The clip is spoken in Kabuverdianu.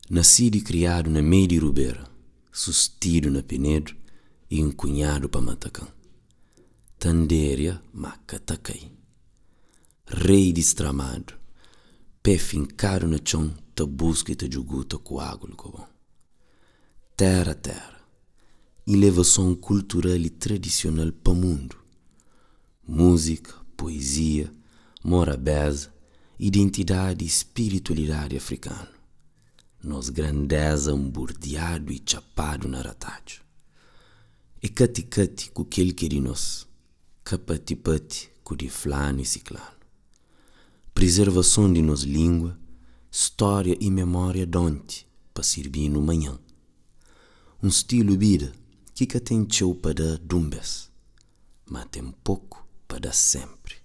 Nasidu i kriadu na meiu di rubera, sustidu na penedu i nkunhadu pa matakan. Ta nderia ma ka ta kai. Rei di stramadu, pé finkadu na txon ta buska i ta djuguta ku agu di kobon. Téra téra, ilevason kultural i tradisional pa mundu. Múzika, poezia, morabéza, identidadi i spiritualidadi afrikanu. Nos grandéza nburdiadu i txapadu na ratadju. É kati-kati ku kel ki é di nos, ka pati-pati ku di flanu i siklanu. Prizervason di nos língua, stória i memória d'onti pa sirbi-nu manhan. Un stilu bida ki ka ten txeu pa da dun bes, má ten poku pa da sénpri.